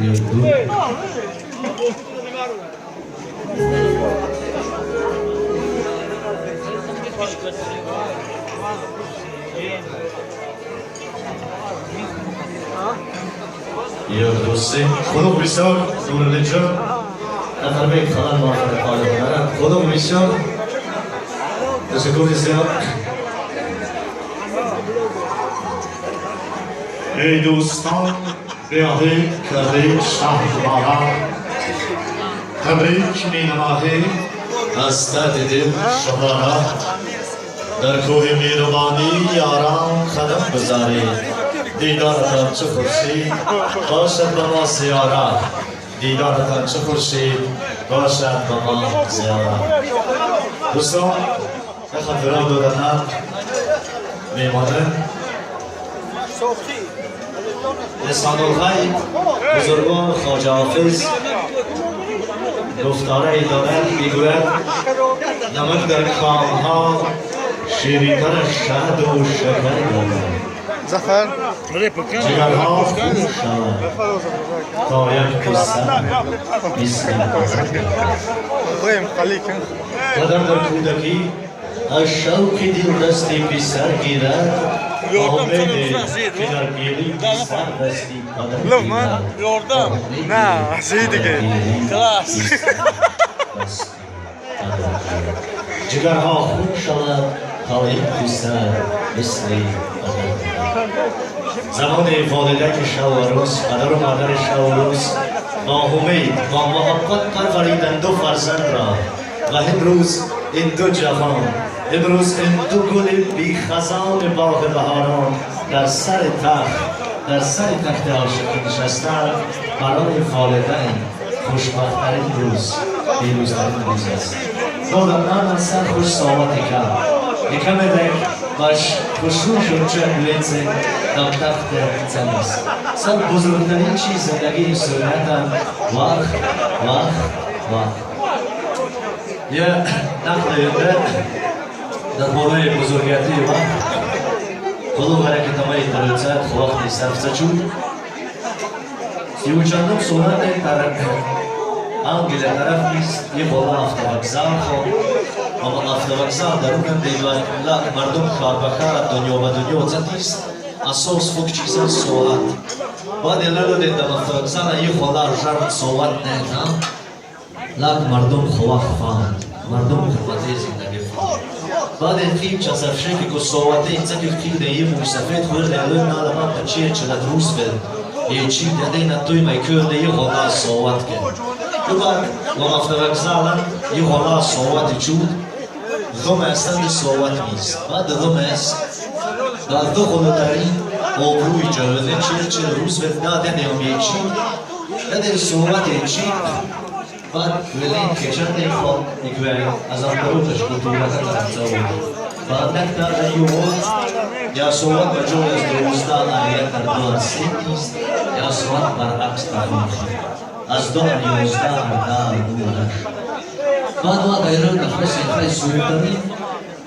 Як, ду. Як, ду, се. Худо бисёр Нуралиҷон нафарбек халан муаффақ ҳолат. Худо бисёр ташаккури зиёд. Эй дӯстон, биёҳед карде шаҳрбора табрик менамоҳем аз дарди дил шумора. Дар кӯҳи меҳрубонӣ ёрон қадам бизоред, дидоратон чӣ хуршид бошад ба мо зиёрат, дидоратон чӣ хуршид бошад ба мо зиёрат. Дӯстон, як хатира доданам мемонад. لسان الغیب بزرگوار خواجه حافظ گفتاره دارد، میگوید نمک در کامها شیرینتر از شهد و شکر دارد. Zafer. جگرها خون شود تا یک پسر مثل Burayım خليك. پدر در کودکی از شوق دل دستی پسر گیرد، امید که در پیری پسر دستی پدر لو ما گیرد. Yordam. Na, زيدك. خلاص. جگرها خون شود تا یک پسر مثل پدر. زمان والدین شب و روز، پدر و مادر شب و روز با امید، با محبت پروریدند دو فرزند را و امروز این دو جوان، امروز این دو گل بی خزان باغ بهاران در سر تخت، در سر تخت عاشقی نشستند. برای والدین خوشبختترین روز پیروزترین روز است. دادم من سر خوش ساعت کم یکم باش خوشرو شد چه لیزه در تخت زنیست. سر بزرگترین چیز زندگی سنتم وقت، وقت، وقت. یه نقل در باره بزرگیتی وقت. خدا برکت تمام ترویت وقت صرف شد. 34 سورت در Англия طرف نیست یه بالا автовокзал خب اما автовокзал درون مردم خار دنیا و دنیا زدیست اساس فوق چیزا ساعت بعد لالو در автовокзал یه خلا رجر ساعت نه نه لک مردم خواه فاند مردم خدمت زندگی فاند بعد این چسفشه که ساعت این که خیلی یه موسفید خود لالو نه لبم تا چیه چلت روز بل یه چی داده نه توی میکرده یه خلا ساعت که بعد و автовокзала یه خلا ساعت چود غم اصلا ساعت نیست. بعد غم است در دو خلوترین آبروی جاوده چه چه روز به داده نیام یه چی داده ساعت چی بعد ولین کشند خود ikve از آن کتوبت تنزا بعد نکتر یوهود یا ساعت به جای از 12 آیت در دو از سه نیست یا ساعت برعکس تخویش از 2 11 ده 2 8. بعد ما غیره نفس خی زودترین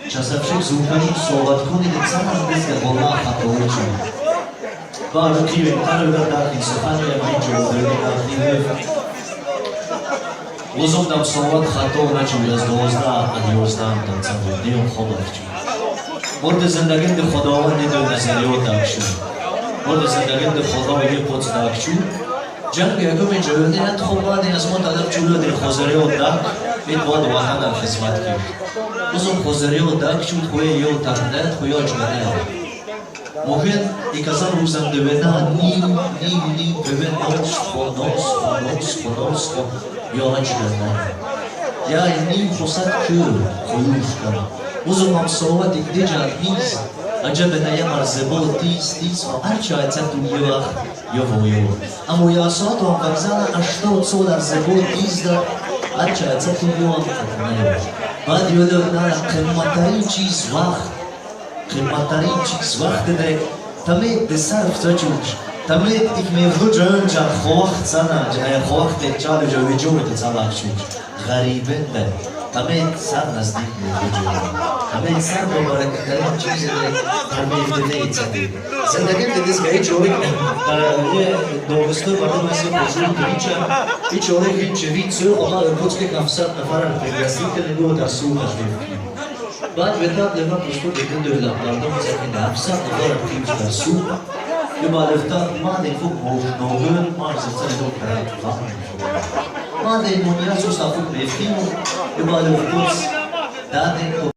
چسبشک زودترین صحبت کنید انسان از نیست که والله خطا شد. بعد کی بهتر در این سخن یا این جواب در وزم صحبت خطا نچوی از 12 از 11 تا دیم خواب چون مرد زندگی خداوند دو نظریات داکشون مرد زندگی خدا یه پوت داکشون جنگ یکم جوانی ات خوب بعد از ما طرف چولو در خوزری و داک این بعد وطن خدمت کرد وزم خوزری و داک چون خوی یو تخنت خوی آجمنه ممکن ایکازان روزم دوبنا نیم نیم نیم ببین نوس خو نوس خو نوس خو نوس خو یا آجمنه یا نیم خصت کر خویوش کن وزم هم صحبت دیگه نیست عجب نه یه مرزبا تیز تیز و هرچی آیتن تو یه وقت یا و یو اما یا ساعت و وگزن 80 سال در زبا تیز در هرچی آیتن تو یه وقت نه بعد یادم نه قیمتترین چیز وقت، قیمتترین چیز وقت ده تمه به صرف زجوش Тамлит икмевлу джонджа ховахт сана, ховахт чалу жовиджу салахшуч. Ғарибенде. Тамет сар наздик мевлу. Тамет сар мубарактарин чизе тамевдене. Зиндагим дидис ка ҳеҷ човек дар Догъистон мардум ҳаст бузург ҳича ҳеҷ човек ҳеҷ вицу ама Иркутске 700 нафара пригласители го дар су ташриф. Баъд ветат лева просто дидин дӯлам мардум закин 700 нафара тимч дар су. Юбалефта мане фук мошногун марза цели до Мане муния су сафук мефтиму юбалефтус даден.